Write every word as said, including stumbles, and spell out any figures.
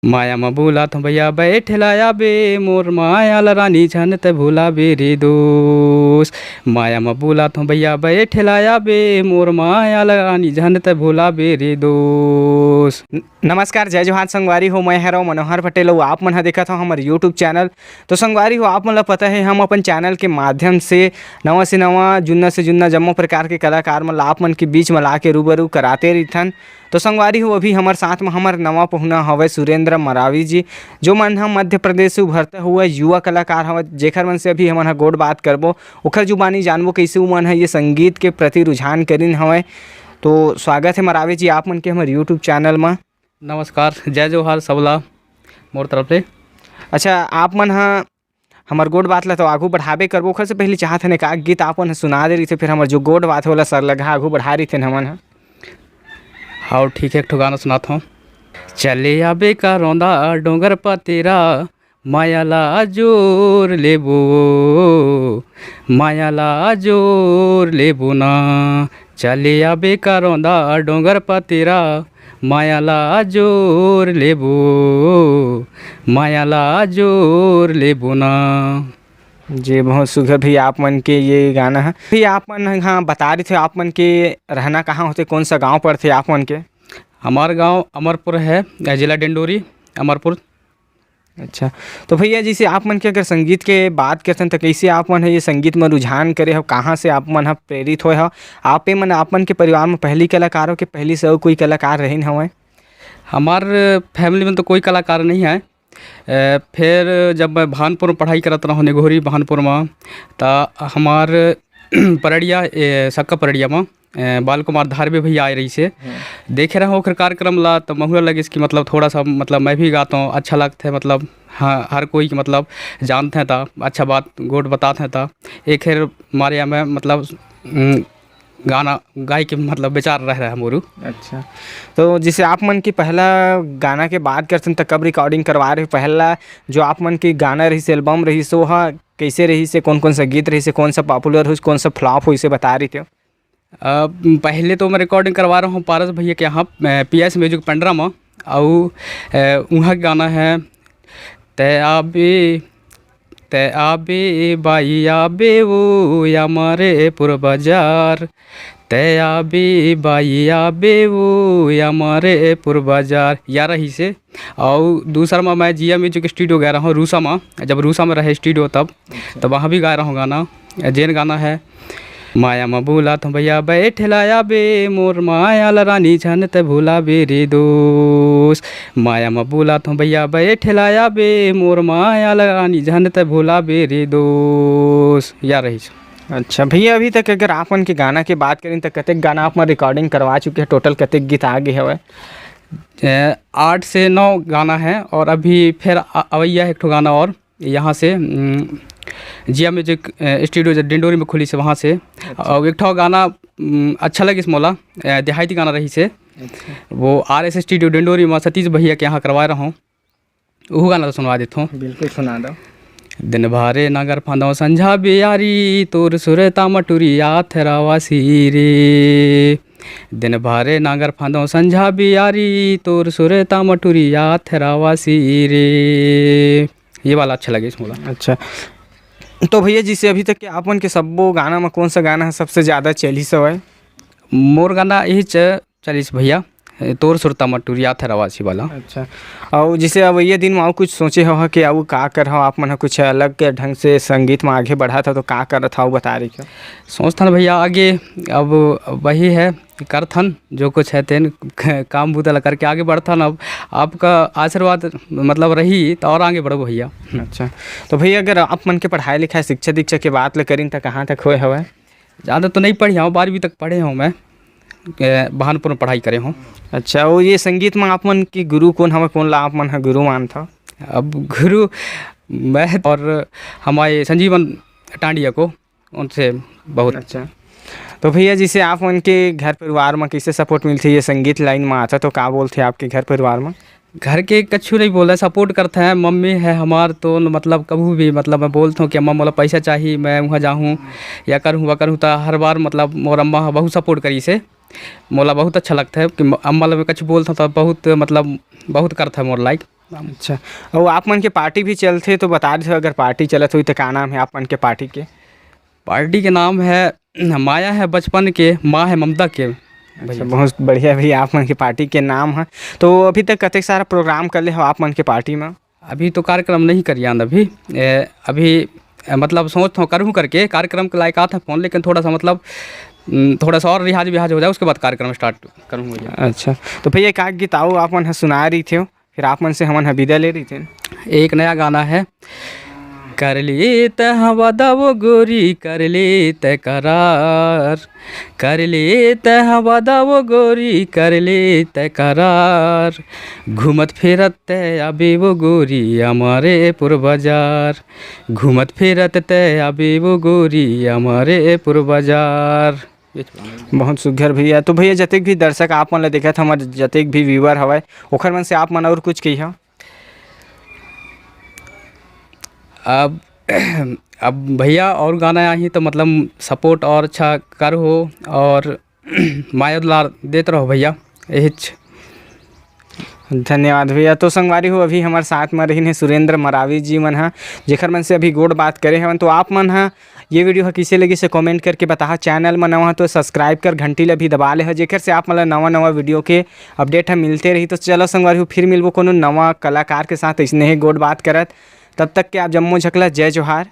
माया म बुलात हूँ भैया, बैठे ला आबे, मोर माया ला रानी झन तैं भुलाबे रे दोस्त। माया म बुलात हूँ भैया, बैठे ला आबे, मोर माया ला रानी झन तैं भुलाबे रे दोस्त। नमस्कार, जय जोहार संगवारी हो, मैं हरव मनोहर पटेल अउ आप मन ह देखत हव हमर YouTube चैनल। तो संगवारी हो, आप मन ल पता हे, हम अपन चैनल के माध्यम से नवा से नवा, जुन्ना से जुन्ना जम्मो प्रकार के कलाकार मन ल आप मन के बीच म ला के रूबरू कराते रहिथन। तो संगवारी हो, अभी हमर साथ म हमर नवा पहुना हवय सुरेंद्र मरावी जी, जो मन ह मध्य प्रदेश से उभरते हुए युवा कलाकार हवय, जेखर मन से अभी हमन ह गोठ बात करबो, ओखर जुबानी जानबो कइसे उमन ह ये संगीत के प्रति रुझान करिन हवय। तो स्वागत हे मरावी जी आप मन के हमर YouTube चैनल म। नमस्कार, जय जोहार सबला मोर तरफ ले। अच्छा, आप मन ह हमर गोठ बात ला तो आगू बढ़ाबे करबो, ओखर से पहिली चाहत हन एक आध गीत आप मन ह सुना दे रहिथे, फिर हमर जो गोठ बात हे ओला सरलगहा आगू बढ़ा रहिथन हमन ह। हव, ठीक हे, एक ठो गाना सुनात हव। चले आबे का रौंदा डोंगर पतीरा, माया ला जोर लेबो, माया ला जोर लेबो ना। चले आबे का रौंदा डोंगर पतीरा, माया ला जोर लेबो, माया ला जोर लेबो ना। जी, बहुत सुघर भैया आप मन के ये गाना है। भैया आप मन, हाँ, बता रहे थे आप मन के रहना कहाँ होथे, कौन सा गाँव पड़थे आप मन के? हमार गाँव अमरपुर है, जिला डिंडोरी, अमरपुर। अच्छा, तो भैया जैसे आप मन के अगर संगीत के बात करथन तो कैसे आप मन ह ये संगीत में रुझान करे हो, कहाँ से आप मन ह प्रेरित होए हो? आप मन, आप मन के परिवार में पहली कलाकार हो कि पहली से अउ कोई कलाकार रहिन हवय? हमार फैमिली में तो कोई कलाकार नहीं है। ए, फिर जब मैं भानपुर में पढ़ाई करत रहूँ, निघोरी भानपुर में, त हमार परड़िया, ए, सक्का परड़िया में, ए, बाल कुमार धारवे भैया आए रहिसे। हम्म। देखे रहूँ ओखर कार्यक्रम ला, त महुला लगिस कि मतलब थोड़ा सा, मतलब मैं भी गाता हूँ, अच्छा लगता है, मतलब हाँ, हर कोई के मतलब जानते हैं त अच्छा बात गोठ बताते हैं त एक हेर मारे में मतलब, उम, गाना गाए के मतलब विचार रह रहा है मोरू। अच्छा, तो जैसे आप मन की पहला गाना के बात करथन त कब रिकॉर्डिंग करवा रहे हो? पहला जो आप मन की गाना रहिस, एल्बम रहिस, वो हा कैसे रहिस, कौन कौन सा गीत रहिस, कौन सा पॉपुलर होइस, कौन सा फ्लॉप होइस, बता रही थे? अ, पहले तो मैं रिकॉर्डिंग करवा रहा हूँ पारस भैया के यहाँ, अ, पी एस म्यूजिक पंडरा में, अउ, अ, उहाँ के गाना है, तै आबे, तै आबे बाई आबे वो या मारे पुर बाजार, तै आबे बाई आबे वो या मारे पुर बाजार, या रहिसे। अउ दूसर म मैं जिया म्यूजिक स्टूडियो गए रहूँ रूसा म, जब रूसा में रहे स्टूडियो तब, अच्छा। तब वहाँ भी गाए रहूँ गाना, जेन गाना है, माया म बुलात हूँ भैया बैठे ला आबे, मोर माया ला रानी झन तै भुलाबे रे दोस्त। माया म बुलात हूँ भैया बैठे ला आबे, मोर माया ला रानी झन तै भुलाबे रे दोस्त। या रहिस। अच्छा भैया, अभी तक अगर आप मन के गाना के बात करें तो कतेक गाना आप मन रिकॉर्डिंग करवा चुके हैं, टोटल कतेक गीत आ गए हवय? ए, आठ से नौ गाना है और अभी फिर अ-, अवैया है एक ठो गाना और यहाँ से, उम, जिया म्यूजिक, अ, स्टूडियो जो डिंडोरी में खुलिसे वहाँ से। अच्छा। और एक ठो गाना, उम, अच्छा लगिस मोला, अ, देहाती गाना रहिसे। अच्छा। वो आर एस स्टूडियो डिंडोरी में सतीश भैया के यहाँ करवाए रहूँ, वो गाना तो सुनवा देता हूँ। बिल्कुल सुना दो। दिन भरे नांगर फांदो संझा बियारी, तोर सुरता मटुरी आथरावासी रे। दिन भरे नांगर फांदो संझा बियारी, तोर सुरता मटुरी आथरावासी रे। ये वाला अच्छा लगे मोला। अच्छा, तो भैया, जैसे अभी तक के आप मन के सब्बो गाना में कौन सा गाना है सबसे ज़्यादा चलिस हवय? मोर गाना यही च-, चलिस भैया, तोर सुरता मटुरी आथरावासी वाला। अच्छा, और जैसे अब ये दिन में अउ कुछ सोचे हो कि अउ का कर हो, आप मन ह कुछ अलग के ढंग से संगीत में आगे बढ़त हो तो का करत हो, बता रही क्या? सोचथन भैया आगे अब वही है, करथन जो कुछ है तेन काम बूता ला करके आगे बढ़थन। अब आपका आशीर्वाद मतलब रही तो और आगे बढ़ो भैया। अच्छा, तो भैया अगर आप मन के पढ़ाई लिखाई शिक्षा दीक्षा के बात ले करिन त कहाँ तक होए हवय? ज़्यादा तो नहीं पढ़े हूँ, बारहवीं तक पढ़े हूँ मैं, ए, भानपुर में पढ़ाई करे हूँ। अच्छा, वो ये संगीत में आप मन के गुरु कौन हवय, कौन ला आप मन ह गुरु मानथव? अब गुरु मैं और हमारे संजीवन टांडिया को, उनसे बहुत। अच्छा, तो भैया जैसे आप मन के घर परिवार में कैसे सपोर्ट मिलथे ये संगीत लाइन में आथा तो का बोलथे आपके घर परिवार में? घर के कछु नहीं बोला, सपोर्ट करते हैं। मम्मी है हमार तो न, मतलब कभी भी मतलब मैं बोलता हूँ कि अम्मा मोला पैसा चाहिए, मैं वहाँ जाऊँ या करूँ वह करूँ, तो हर बार मतलब मोर अम्मा ह बहुत सपोर्ट करी से। मोला बहुत अच्छा लगता है कि म-, अम्मा ला मैं कछु बोलता हूँ तो बहुत मतलब बहुत करता है मोर लाइक। अच्छा, अउ आप मन के पार्टी भी चलथे तो बता देथव, अगर पार्टी चलत होही तो का नाम है आप मन के पार्टी के? पार्टी के नाम है माया है बचपन के, माँ है ममता के। अच्छा, भैया। बहुत बढ़िया भैया, आप मन के पार्टी के नाम है। तो अभी तक कतेक सारा प्रोग्राम कर ले हो आप मन के पार्टी में? अभी तो कार्यक्रम नहीं करियान अभी। ए, अभी, ए, मतलब सोचत हौं करहूँ करके, कार्यक्रम के लायक आत है फोन, लेकिन थोड़ा सा मतलब, उम, थोड़ा सा और रियाज वियाज हो जाए, उसके बाद कार्यक्रम स्टार्ट करूँ भैया। अच्छा, तो भैया एक आध गीत आओ आप मन ह सुनाए रहिथेव, फिर आप मन से हमन ह विदा ले रहिथेन। एक नया गाना है, कर ले तैं वादा वो गोरी, कर ले तैं करार, कर ले तैं वादा वो गोरी, कर ले तैं करार, घूमत फिरत तैं आबे वो गोरी अमरेपुर बाजार, घूमत फिरत तैं आबे वो गोरी अमरेपुर बाजार। बहुत सुघर भैया। तो भैया, जतेक भी दर्शक आप मन ल देखत, हमर जतेक भी व्यूअर हवय, ओखर मन से आप मन और कुछ कहिहा? अब, अब भैया और गाना आही तो मतलब सपोर्ट और अच्छा कर हो और माया दुलार देत रहो भैया, यहीच। धन्यवाद भैया। तो संगवारी हो, अभी हमर साथ में रहिन हे सुरेंद्र मरावी जी मन ह, जेखर मन से अभी गोठ बात करे हवन। तो आप मन ह ये वीडियो ह कइसे लगिस हे कमेंट करके बताहा। चैनल में नवा ह तो सब्सक्राइब कर, घंटी ल भी दबा ले ह, जेखर से आप मन ल नवा नवा वीडियो के अपडेट ह मिलते रही। तो चलो संगवारी हो, फिर मिलबो कोनो नवा कलाकार के साथ अइसने ही गोठ बात करत। तब तक के आप जम्मो झकला जय जोहार।